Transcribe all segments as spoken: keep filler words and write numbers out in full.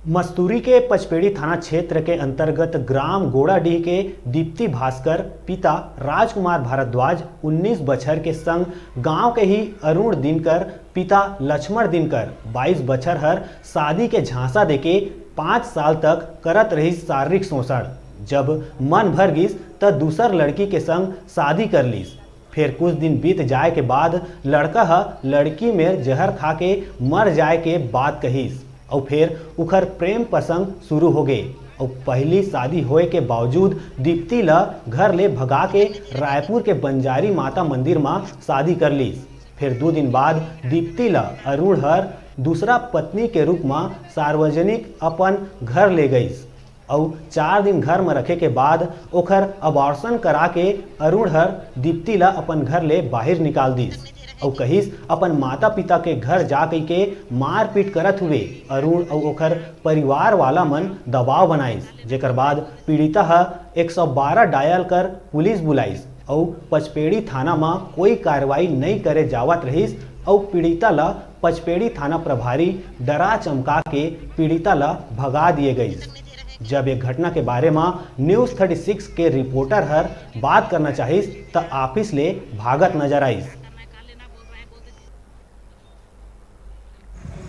मस्तूरी के पचपेड़ी थाना क्षेत्र के अंतर्गत ग्राम गोड़ाडीह के दीप्ति भास्कर पिता राजकुमार भारद्वाज उन्नीस बछर के संग गांव के ही अरुण दिनकर पिता लक्ष्मण दिनकर बाईस बछर हर शादी के झांसा देके पाँच साल तक करत रहिस शारीरिक शोषण। जब मन भर गिस, त दूसर लड़की के संग शादी कर लीस। फेर कुछ दिन बीत जाए के बाद लड़का ह लड़की मेर जहर खा के मर जाए के बात कहिस, अउ फेर उखर प्रेम प्रसंग शुरू हो गे। अउ पहली शादी होए के बावजूद दीप्ति ल घर ले भगा के रायपुर के बंजारी माता मंदिर म शादी कर लीस। फेर दू दिन बाद दीप्ति ल अरुण हर दूसरा पत्नी के रूप म सार्वजनिक अपन घर ले गईस। अउ चार दिन घर म रखे के बाद ओखर abortion करा के अरुण हर दीप्ति ला अपन घर ले बाहिर निकाल दिस। अउ कहिस, अपन माता पिता के घर जा कहिके मारपीट करत हुए अरुण अउ ओखर परिवार वाला मन दबाव बनाइस, जेकर बाद पीड़िता ह एक सौ बारह डायल कर पुलिस बुलाइस अउ पचपेड़ी थाना म कोई कार्रवाई नइ करे जावत रहिस अउ पीड़िता ला पचपेड़ी थाना प्रभारी डरा चमका के पीड़िता ला भगा दिए गइस। जब ये घटना के बारे म News thirty six के रिपोर्टर हर बात करना चाहिस, त ऑफिस ले भागत नजर आइस।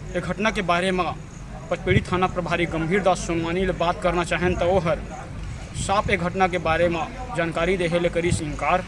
ए घटना के बारे म पचपेड़ी थाना प्रभारी गंभीर दास सोमवानी ले बात करना चाहेन, त ओहर साफ ए घटना के बारे म जानकारी देहे ले करिस इनकार।